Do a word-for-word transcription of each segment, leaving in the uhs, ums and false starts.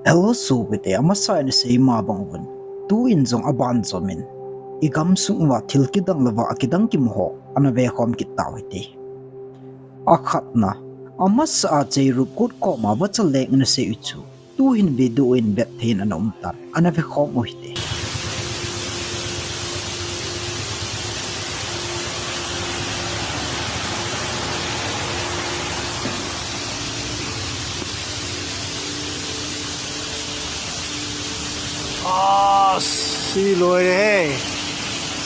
Hello sopite, amasa in isei ma bang uvin, tuin jong aban jomin, igam sung uva thil kidang le va akidang kimu ho ana vekhom kit tau hite. Akhatna, amasa a Cherup Court koma vacha leng in asei u chu, tuhin video in bet thei in ana um tan, ana vekhom u hite. Ah, si loi re.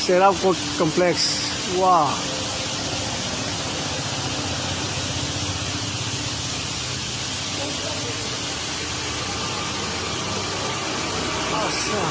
Cherup Court Complex. Wow. Asa.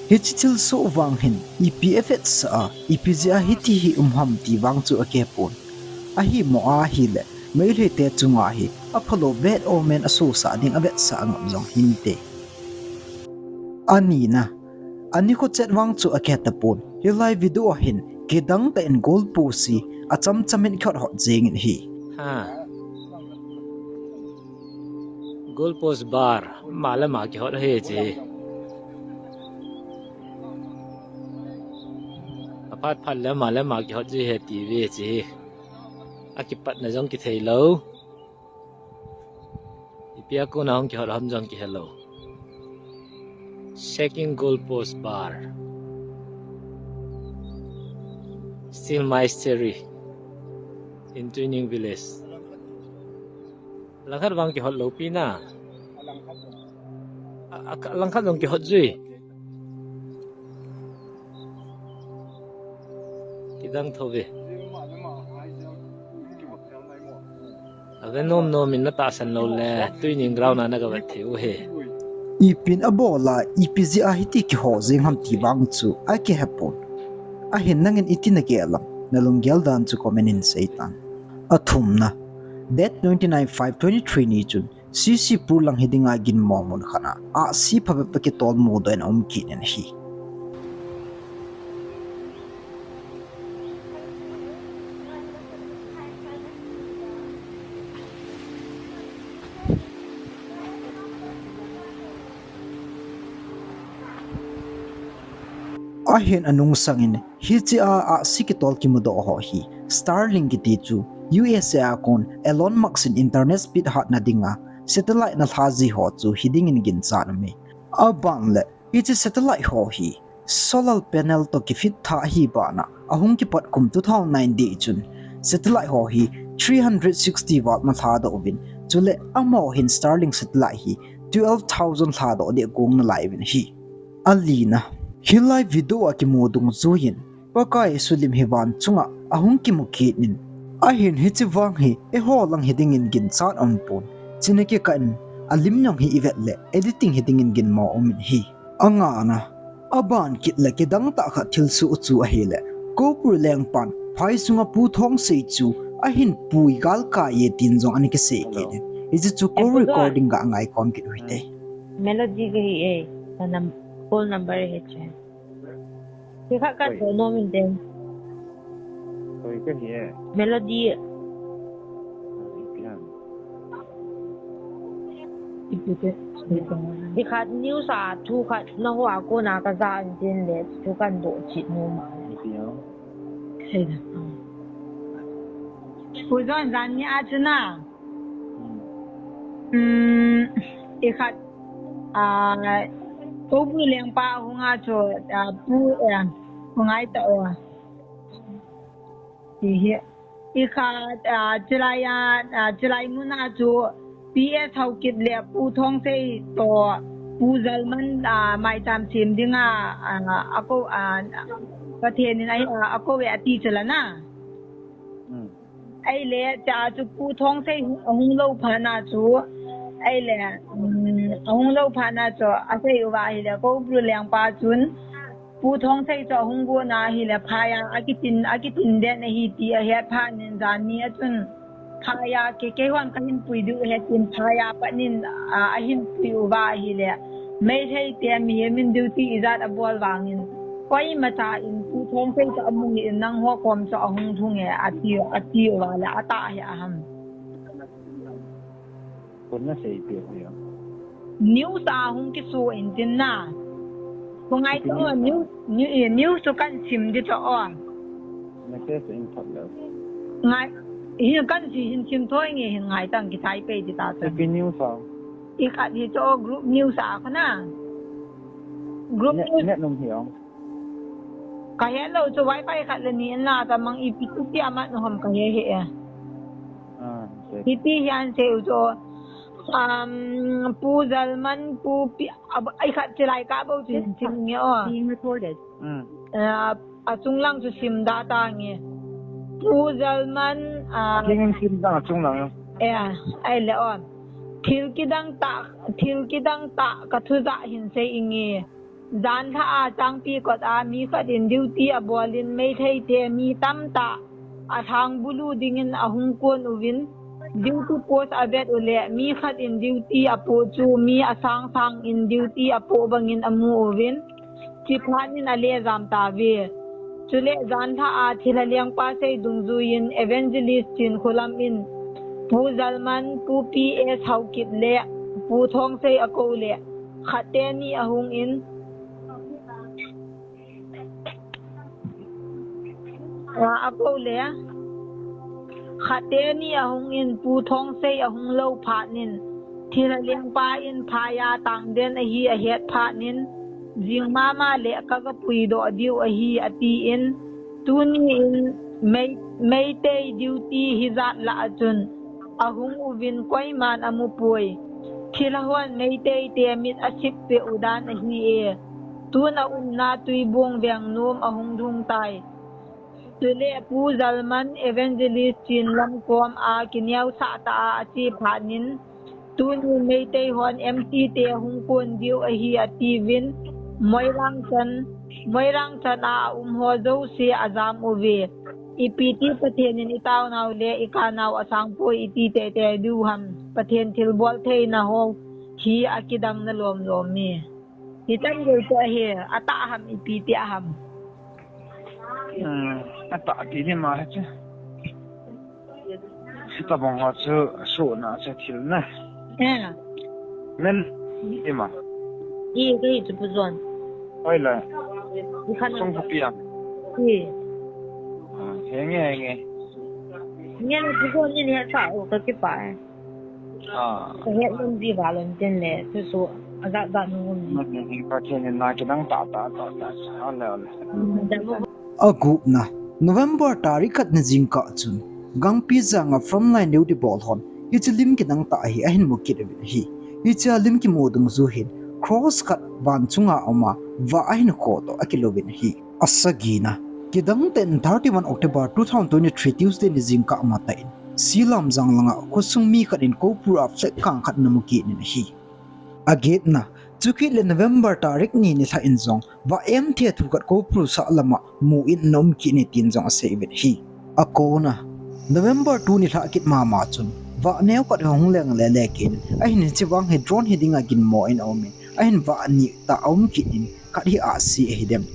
Hiche thilsoh vang hin, ipi avetsah a, ipi jeh a hiti hi um ham ti vang chu akihepon. Ahimo ahile, Meiteite chunga hi, aphalou bad omen asosah ding avetsah angam jong hinte. Anina, anikho chet vang chu akihe tapon, hilai video a hin, kidang tah in goal post hi, achamcham in kihot hot jeng in ahi. Ha. Goal post bar, ma le ma kihot ahi chi. Aphat phat le ma le ma kihot ji ahi ti ve chi. Akipatna jong kithei lou. Ipi a kona hung kihot ham jong kihe lou. Second goal post bar. Steel Mastery in Twining Village. Langkhat vang kihot lou pi na. A, a, langkhat jong kihot jui. Kidang tho ve. Ave nom nom in natahsan lou le, Twining ground a nagavet thei u ahi. Ipin abol a, ipi jeh a hiti kiho jeng ham ti vang chu akihepon. Ahin nangin iti nagel em, nalunggel dan chu comment in seitan. Athumna, date twenty-nine five twenty-three ni chun, C C Pur lang hi dinga ginmo mun khat a, ahsi phabep a kitol mudoh in aum kit in ahi. Ahin anung sangin, hiche a ahsi kitol kimudoh ho hi, Starlink kiti chu, U S A a kon Elon Musk in internet speed hatna dinga, satellite ana lha ji ho chu hi dingin ginchat aume. Aban le, hiche satellite ho hi, solar panel toh kifit tha ahi bana, ahung kipat kum two thousand nine dei chun, satellite ho hi three hundred sixty watt ana lhadoh uvin, chule amaho hin Starlink satellite hi twelve thousand lhadoh ding kong nalai uvin ahi. Alina, hilai video a kimu dungjuiyin, Pakai Jesu lim hi van chunga ahung kimu kit in, ahin hiche vang hi eiho lang hi dingin ginchat aumpon, chuna kikah in alim jong hi ivet le editing hi dingin ginmo aumin ahi. Angana, aban kit le kidang tah khat thilsoh chu ahile, Koubru lengpan phai sunga Pu Thongsei chu ahin pui galkai e tin jong ana kisei kit in. Hiche chu call recording ga ngaikhom kit u hite. Melody kahi e, na nam-, call number hi che. Hikha ka to nom in tin. Melody. Hikha news a thu khat naho a kona kaja in tin le thu kadoh chit nom a. Pu John jan ni a chu na. Hmm, ikhat, ah, Koubru lengpa hunga chu, ah, Pu, eh, hungai ta o. Ti hi. Ikhat, ah, chulai a, ah, chulai muna chu P S Haokip le Pu Thongsei toh Pu Jalman, ah, maicham sem dinga, ah, akou, ah, Pathen in ahi, ah, akou e ati chu la na. Hmm. Ahile, chua chu Pu Thongsei hung, ahung lou phat na chu. Ahile, um, ahung lou phat na chu, asei uva ahile, Koubru lengpa chun, Pu Thongsei chu ahung gon a ahile, phai a, akitin, akitin den ahi ti ahet phat in janhi a chun, phai a, ke, keihon kahin pui diu ahi tin phai a pat in, a, ahin pui uva ahile, Meitei te mihem in duty ijat abol vangin, koimacha in Pu Thongsei chu amu hih in nangho kom chu ahung lhung e, ati, ati uva le, atah hih ham. Kon na sei peh peh a. News a hung kiso in tin na. Ko ngai to news, news, eh, news chu kan sim di to o. Message in thot le. Ngai, hin kan si hin sim thoi nge hin ngai tang kitai pe di ta ta. Happy news a. I khat hi to group news a ko na. Group news. Net num hi ong. Ka he lou chu wifi khat le ni in la ta mang ipi ti ti amat nu ham ka he he e. Ah, okay. Hiti hian sei u chu, um, Pu Jalman, Pu Pi, ab-, ai khat chi lai ka bo chin chin nge o. Being recorded. Mm. Eh, a chung lang chu sim da ta nge. Pu Jalman, ah, King sim da chung lang. Eh, ai le o. Thil kidang ta, thil kidang ta ka thu za hin sei inge. Janlha a Changpi kot a mi khat in duty abol in Meitei te mi tamtah a lhang bulu dingin ahung kon uvin, duty post avet u le mi khat in duty apoh chu mi asang sang in duty apoh bangin amu uvin, chiphat in ale jam ta ve. Chule janlha a thilha lengpa sei dungjuiyin Evangelist Chinkholam in Pu Jalman, Pu P S Haokip le Pu Thongsei akou le khatte ni ahung in, a, akou le khatte ni ahung in Pu Thongsei ahung lou phat in thilha lengpa in phai a tang den ahi ahet phat in, jing mama le ka ga pui doh diu ahi ati in, tuni in Mei-, Meitei duty hijat lah a chun ahung uvin koiman amu poi. Thilha hon Meitei te mit asip peh u dan ahi e. Tun a umna Tuibong veng nom ahung lhung tai. Chule Pu Jalman Evangelist Chinlam kom a kineosah ta a ache phat in, tuni Meitei hon M C te hung kon diu ahi atiuvin, Moirang chan, Moirang chan a um ho jouse ajam uve. Ipi ti Pathen in itaonau le ikanau asang poi iti teitei diu ham. Pathen thilbol theina ho hi akidang na lom lom e. Hitan gei chu ahi, atah ham ipi ti aham. Hmm, atah ti ni ma he chu. Sitobang ho chu, suna chu thil na. Eh. Men, ima. I, kei chu pu jon. Oi la. I khan. Song pu piang. I. Ah, henge, henge. Ngen pu jon ni ni sa o ka kipa e. Ah. Ka het lom ji va lom tin le, chu chu, a jat jat nu lom ji. Pathen in na kidang tah tah tah tah, ole, ole. Mm, da mo. Agupna, November tarik khat ni jingkah chun, Gangpijang a frontline duty bol hon, hiche lim kidang tah hi ahin mu kit uvin ahi. Hiche a lim kimu dungjuiyin, cross khat van chunga um a, vah ahin khoh toh akilo uvin ahi. Asagina, kidang tah in thirty-one October two thousand twenty-three Tuesday ni jingkah matah in, Silamjang langa khosung mi khat in Koupur a flag kang khat ana mu kit in ahi. Agetna, chukit le November tarik ni nilhah in jong, vah em thei thu khat Koupur sah lama mu in ana um kit in tin jong asei uvin ahi. Akona, November two nilhah kit mama chun, vah neo khat ahung leng lele kit in, ahin hiche vang hi drone hi dinga ginmo in aum in, ahin vah ni tah aum kit in, khat hi ahsi ahi dem.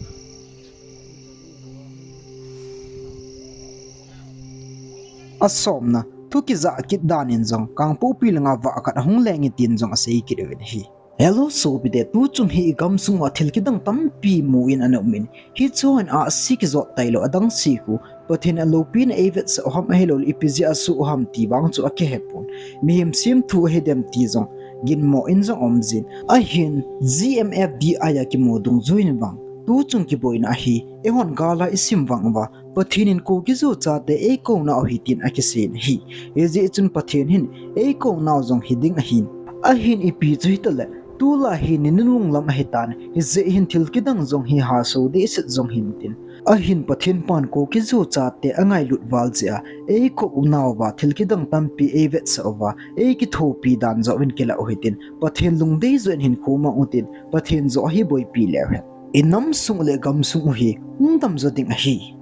Asomna, thu kijah kit dan in jong, Kangpokpi langa vah khat ahung leng e tin jong asei kit uvin ahi. Hello, sopite, tuchung hi i gamsung uva thil kidang tampi mu in ana um in, hiche ho in ahsi kijot tailou, adang se khu, Pathen in aloupina eivetsah u ham ahilou le ipi jeh a asoh u ham ti vang chu akihe pon. Mihem semthu ahi dem ti jong ginmo in jong aum jin. Ahin G M F D I a kimu dungjuiyin vang, tuchung kiboina ahi, eihon gal a isim vang uva, Pathen in Kuki-Zo chate eikou nau ahi tin akisei in ahi. Hijeh chun Pathen hin eikou nau jong hiding ahin. Ahin ipi chu hitale, Tulai hi ni nunung lam ahitan, hijeh hin thil kidang jong hi haso dehset jong hintin. Ahin Pathen pan Kuki-Zo chate angailut val jeh a, eikop u nauva thil kidang tampi eivetsah uva, eikithopi dan joh uvin kilah u hitin, Pathen lungdei joh in hinkho mang utin, Pathen joh ahin boipi leu hen. Inam sung le gam sung u hi hung dam jo ding ahi.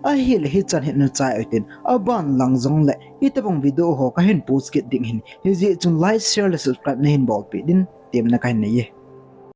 Ahile hichan hin nachai utin, aban lang jongle hitobang video ho kahin post kit ding ahin, hijeh chun like, share le subscribe nahin bolpeh din temna kahin nei e.